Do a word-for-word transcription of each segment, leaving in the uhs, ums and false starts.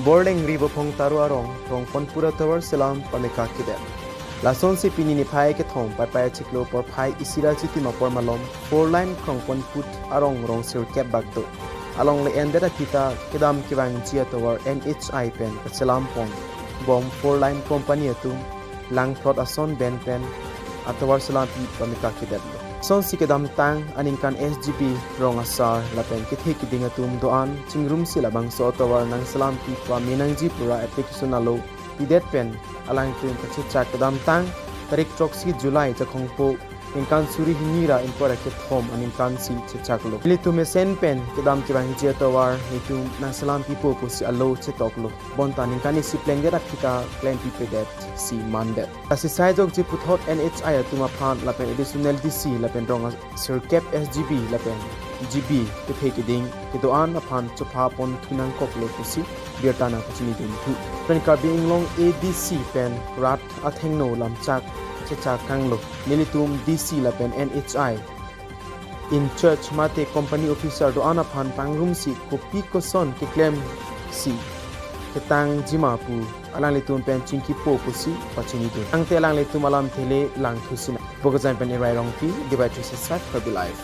Borleng Ribophong Taro arong Krongponput atovar selam pameka kedet. Lasonsi pini niphai kethom Paipai achiklo porphai isi ra chitim apor malom four lane Krongponput arong rong sirkep bak do. Alongle endet aphi ta kedam kevangji atovar N H I pen kaselam pon bom four lane company atum langthrot ason ben pen atovar selampi pameka kedetlo. Lasonsi kedamtang aningkan S G B rong asar lapen kethe keding atum do-an chingrumsi labangso atovar nangselampi pame nangji pura application alo pidet pen alangtum kachechak kedamtang tarik throksi July Jakhongpo ningkan suri hini ra ingkoi ra kethom aningkansi chechaklo. Nelitum mesen pen kedam kevangji atovar nelitum nangselampipo pusi alo chetoklo. Bonta ningkan isi plengdet aphi ta klempipedet si mandet. Lasi saijokji puthot N H I atum aphan lapen additional D C lapen rong sirkep S G B lapen G B kethe keding kedo-an aphan chopha pon thu nangkoklo pusi birta nangpachini dun thu. Pen Karbi Anglong A D C pen rat athengno lamchak chechak kanglo. Nelitum D C lapen N H I in charge mate company officer do-an aphan pangrumsi kopi koson keklemsi ketangji ma pu alanglitum pen chingkipo pusi pachini dun. Tangte alanglitum alamthe le langthu sinang. Bokajan pen Irai Rongpi, Divide three six five Karbi Live.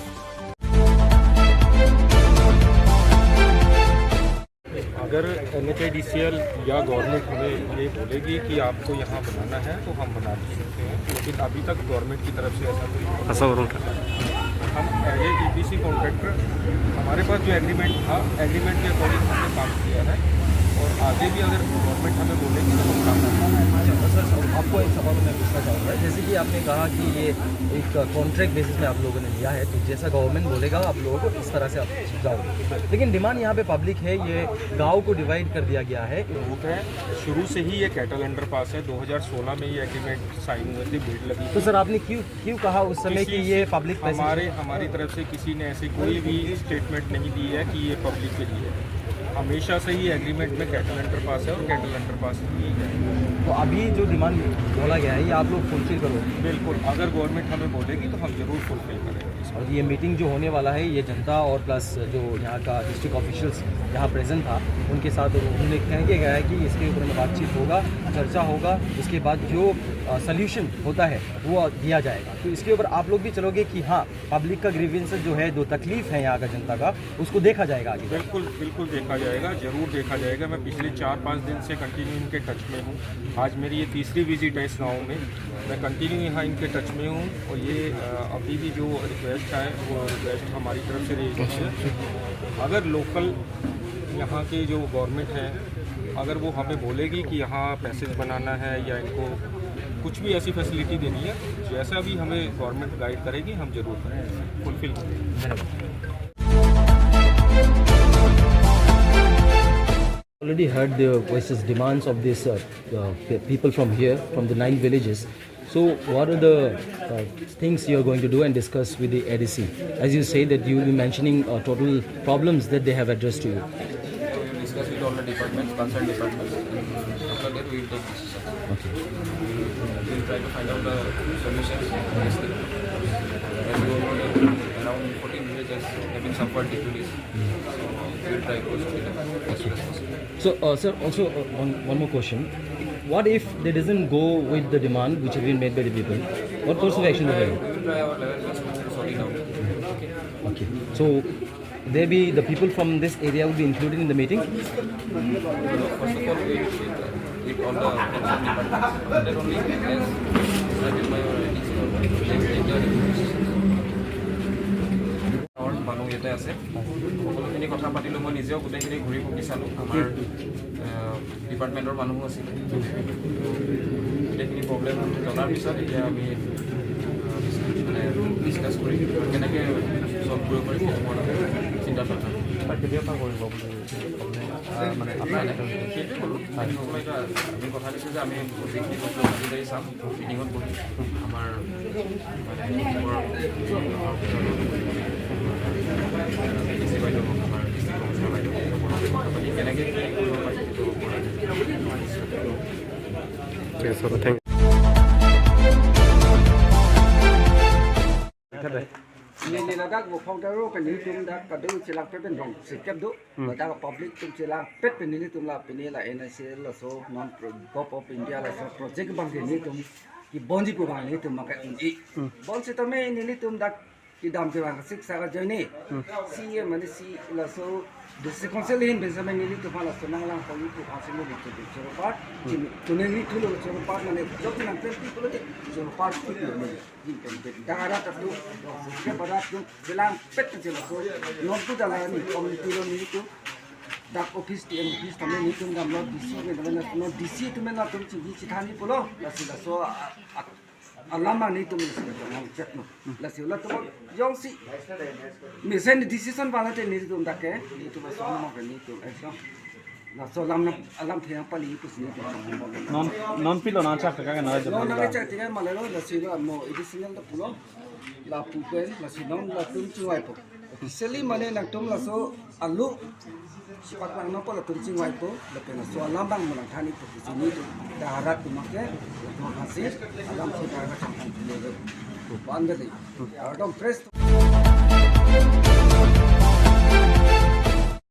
अगर एनएचआईडीसीएल या गवर्नमेंट हमें ये बोलेगी कि आपको यहाँ बनाना है, तो हम बना भी सकते हैं, लेकिन अभी तक गवर्नमेंट की तरफ से ऐसा कोई ऐसा हो रहा है। हम पहले ईपीसी कॉन्ट्रैक्टर, हमारे पास जो एग्रीमेंट था, एग्रीमेंट के अकॉर्डिंग हमने काम किया है, और आगे भी अगर गवर्नमेंट हमें बोलेगी तो हम काम करेंगे। अच्छा, तो सर, आपको एक सवाल मैं पूछना चाहूँगा, जैसे कि आपने कहा कि ये एक कॉन्ट्रैक्ट बेसिस में आप लोगों ने लिया है, तो जैसा गवर्नमेंट बोलेगा आप लोगों को इस तरह से आप जाओगे, लेकिन डिमांड यहाँ पे पब्लिक है, ये गांव को डिवाइड कर दिया गया है। रूट है, शुरू से ही ये कैटल अंडरपास है। दो हज़ार सोलह में ये एग्रीमेंट साइन हुए थे, बिड लगी तो थी। सर, आपने क्यों क्यों कहा उस समय कि किसी ये से पब्लिक पैसेज हमारे हमारी तरफ से किसी ने ऐसी कोई भी स्टेटमेंट नहीं दी है कि ये पब्लिक के लिए है। हमेशा से ही एग्रीमेंट में कैटल अंडरपास है और कैटल अंडरपास ही है। तो अभी जो डिमांड बोला गया है, ये आप लोग फुलफिल करोगे? बिल्कुल, अगर गवर्नमेंट हमें बोलेगी तो हम जरूर फुलफिल करेंगे। और ये मीटिंग जो होने वाला है, ये जनता और प्लस जो यहाँ का डिस्ट्रिक्ट ऑफिशियल्स यहाँ प्रेजेंट था, उनके साथ उन्होंने कह के गया है कि इसके ऊपर में बातचीत होगा, चर्चा होगा, उसके बाद जो सोल्यूशन होता है वो दिया जाएगा। तो इसके ऊपर आप लोग भी चलोगे कि हाँ, पब्लिक का ग्रीवियंस जो है, जो तकलीफ है यहाँ का जनता का, उसको देखा जाएगा आगे? बिल्कुल, बिल्कुल देखा जाएगा, जरूर देखा जाएगा। मैं पिछले चार पाँच दिन से कंटिन्यू इनके टच में हूँ। आज मेरी ये तीसरी विजिट है इस गाँव में। मैं कंटिन्यू यहाँ इनके टच में हूँ और ये, अ, अभी भी जो रिक्वेस्ट है, वो रिक्वेस्ट हमारी तरफ से रेज हुई है। अगर लोकल यहाँ के जो गवर्नमेंट है, अगर वो हमें बोलेगी कि यहाँ पैसेज बनाना है या इनको कुछ भी ऐसी फैसिलिटी देनी है, जैसा भी हमें गवर्नमेंट गाइड करेगी, हम जरूर करेंगे, फुलफिल करेंगे। Already heard the voices, demands of these, uh, uh, pe- people from here, from the nine villages. So, what are the uh, things you are going to do and discuss with the A D C? As you say that you will be mentioning uh, total problems that they have addressed to you. We will discuss with all the departments, concerned departments. After that, we will take decision. Okay. We will try to find out the solutions. As we all know that around fourteen villages have been suffered due to this. So we will try to sort it out as soon as possible. So, uh, sir, also uh, one, one more question. What if they doesn't go with the demand which has been made by the people? What course of action will be? We will try our level best to sort it out. Okay. So, there be the people from this area will be included in the meeting? First of all, we will meet all the concerned departments. That only as I will my already. গাঁৱৰ মানুহ ইয়াতে আছে। সকলোখিনি কথা পাতিলোঁ। মই নিজেও গোটেইখিনি ঘূৰি পকি চালোঁ। আমাৰ, আহ, ডিপাৰ্টমেণ্টৰ মানুহো আছিলে। গোটেইখিনি প্ৰব্লেম জনাৰ পিছত এতিয়া আমি, আহ, মানে ডিছকাছ কৰি কেনেকৈ ছল্ভ কৰিব পাৰি, সেইটো ওপৰত আমি চিন্তা চৰ্চা কৰিম। বাট কেতিয়াৰ পৰা কৰিব বুলি, আহ, মানে আপোনাৰ সেইটোৱে ক'লোঁ। হয়। আমি কথা দিছোঁ যে আমি গোটেইখিনি বস্তু ভাগিদাৰী চাম। মিটিঙত বহি আমাৰ মানে ওপৰৰ ডি চি বাইদেউ হওক, আমাৰ ডিষ্ট্ৰিক্ট কমিছনাৰ বাইদেউ হওক, সকলোকে কথা পাতি কেনেকে কি কৰিব পাৰি, সেইটো ওপৰত। ঠিক আছে, thank you. Neli ladak bo phongdaro pen nelitum dak kado chelangpet pen rong sikep do. Hmm. Ladak public atum chelangpet pen nelitum la pini la N I C L laso non pro-, Govt of India laso project abang ke nelitum kebonji pu abang nelitum makai un-e. Hmm. Bonsitame nelitum dak kedam kevang sik sara joine. Hmm. C E M mane si laso District Council ahin pen sitame nelitum laso nanglang pon pu council nelitum choro part. Hmm. Chini, chini nelitum lo choro part mane jok nang twenty pulo te choro part pu neli. Dak arat atum, ke barat atum, chelangpet ke jelo ko, non tu dalam ni community lo nelitum, dak office T M office tame nelitum damlo D C ke dalam non D C atum latum chingki chithani pulo, lasi laso a, a, alam nelitum lasi nang chat no, lasi latum jongsi mesen decision bang te nelitum dak ke, nelitum laso nang nelitum, eh, so. Laso alam na, alam theng pali pusi nelitum. Non, non pilo nangchak thek ke nang non nang jabal. Chak thek ke malero lasi lo mo additional ta pulo. Lapu pen lasi non latum chingvaipo. Officially mane nangtum laso alu sipak lang nangpo latum chingvaipo. Lapen laso alam bang mo nangthani po pusi nelitum dak arat atum ke latum hasi alam si dak arat changkan pulo. Bandali. Ardom press.